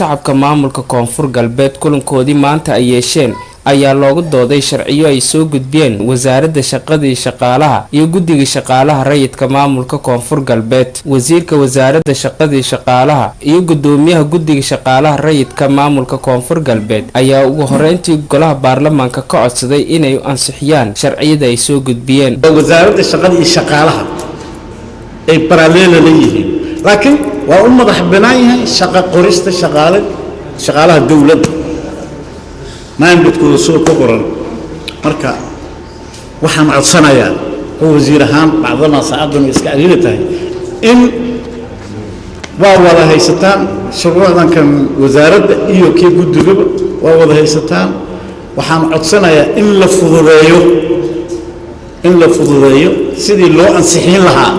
Shacabka Maamulka Koonfur Galbeed kulankoodii maanta ay yeesheen ayaa loogu dooday sharciyo ay soo gudbiyeen Wasaaradda Shaqadii Shaqaalaha iyo Guddiga Shaqaalaha Rayidka Maamulka Koonfur Galbeed. Wasiirka Wasaaradda Shaqadii Shaqaalaha iyo Gudoomiyaha Guddiga Shaqaalaha Rayidka Maamulka Koonfur Galbeed ayaa ugu horeyntii golaha baarlamaanka ka codsaday inay ansixiyaan sharciyada ay soo gudbiyeen. Wasaaradda Shaqada iyo Shaqaalaha ay parallel la yihiin, laakiin waa u madax banaan yahay shaqa qorista shaqaale, shaqaalaha dowladda mandate-kooda soo ku qoran. Marka waxaan codsanayaa oo wasiir ahaan, bacdamaa saacaddan iska cariiri tahay, in waa wada haysataan shuruucdan kan wasaaradda iyo kii guddigaba waa wada haysataan. Waxaan codsanayaa in la fududeeyo sidii loo ansixin lahaa.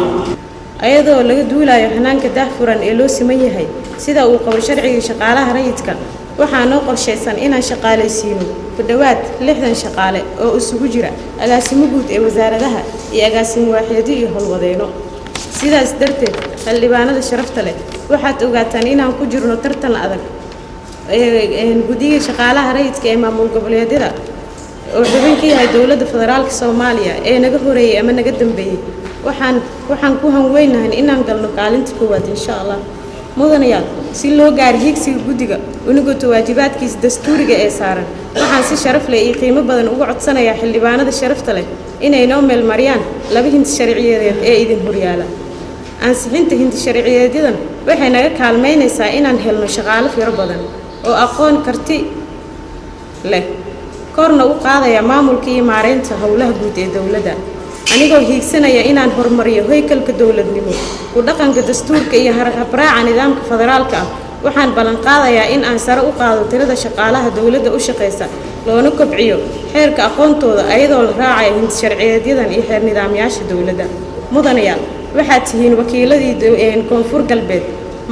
Ayadoo laga duulayo xanaanka daahfuran ee loo siman yahay sida uu qabo sharcigii shaqaalaha rayidka, waxaa noo qorshaysan inaan shaqaalaysiino ku dhowaad 60 shaqaale oo isugu jira agaasimo guud ee wasaaradaha iyo agaasimo waaxeedyo iyo howlwadeyno. Sidaas darteed, xildhibaanada sharafta leh, waxaad ogaataan inaan ku jirno tartan adag. Guddiga shaqaalaha rayidka ee maamul goboleedyada oo xubin ka yahay Dowladda Federaalka Soomaaliya ee naga horeeyey ama naga dambeeyey, waxaan ku hanweynahay inaan galno kaalinta koowaad, insha Allah. Mudanayaal, si loo gaaro higsiga guddiga una guto waajibaadkiisa dastuuriga ee saaran, waxaan si sharaf leh iyo qiimo badan uga codsanayaa xildhibaanada sharafta leh inay noo meelmariyaan laba hinti sharciyeedeed ee idin horyaala. Ansixinta hinti sharciyeedyadan waxay naga kaalmaynaysaa inaan helno shaqaalo firo badan oo aqoon karti leh, korna u qaadaya maamulka iyo maareynta howlaha guud ee dowladda. Anigoo hiigsanaya inaan horumariyo haykalka dowladnimo, ku dhaqanka dastuurka iyo habraaca nidaamka federaalka ah, waxaan ballan qaadayaa in aan sare u qaado tirada shaqaalaha dowladda u shaqeysa, loona kobciyo xeerka aqoontooda, ayadoo la raacayo hinti sharciyeedyadan iyo xeer nidaamyaasha dowladda. Mudanayaal, waxaad tihiin wakiiladii Koonfur Galbeed.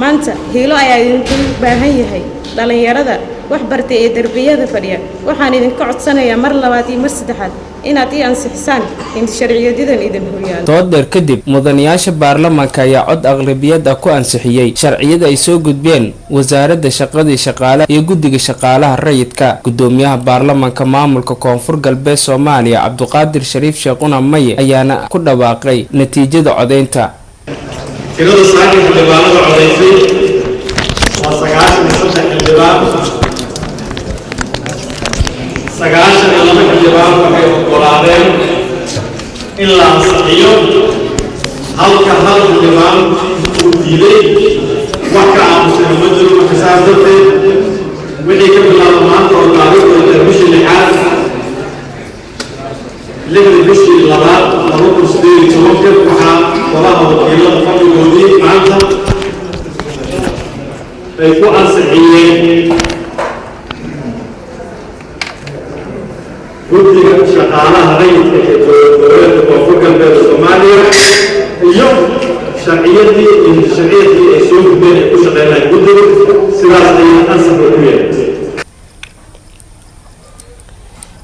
Maanta hiilo ayaa idinku baahan yahay. Dhallinyarada wax bartay ee derbiyada fadhiya, waxaan idinka codsanayaa mar labaad iyo mar saddexaad inaad ii ansixisaan hinti sharciyadyadan idin horyaalo. Dood dheer kadib, mudanayaasha baarlamaanka ayaa cod aqlabiyad ah ku ansixiyey sharciyada ay soo gudbeen Wasaaradda Shaqadii Shaqaalaha iyo Guddiga Shaqaalaha Rayidka. Gudoomiyaha baarlamaanka Maamulka Koonfur Galbeed Soomaaliya, Cabduqaadir Shariif Sheekhuna Maye, ayaana ku dhawaaqay natiijada codaynta. Tirada saaka xildhibaanada codaysay waa 93 xildhibaan. 92 xildhibaan waxay oggolaadeen in la ansixiyo, halka hal xildhibaan uu diiday. Wax ka aamusana ma jiro. Marka saas darteed, wixii ka bilaaba maanta oo taariikhda tahay bishii lixaad, 6-dii bishii labaad 2018-ka, waxaa golaha wakiilada fadhigoodii maanta ay ku ansixiyeen Guddiga Shaqaalaha Rayidka ee Dowlad Goboleedka Koonfur Galbeed Soomaaliya iyo sharciyadii iyo sharciyadii ay soo gudbeen ay ku shaqeynayaan guddiga. Sidaas ayay ansax ku yahay.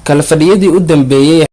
Kala fadhiyadii u dambeeyey.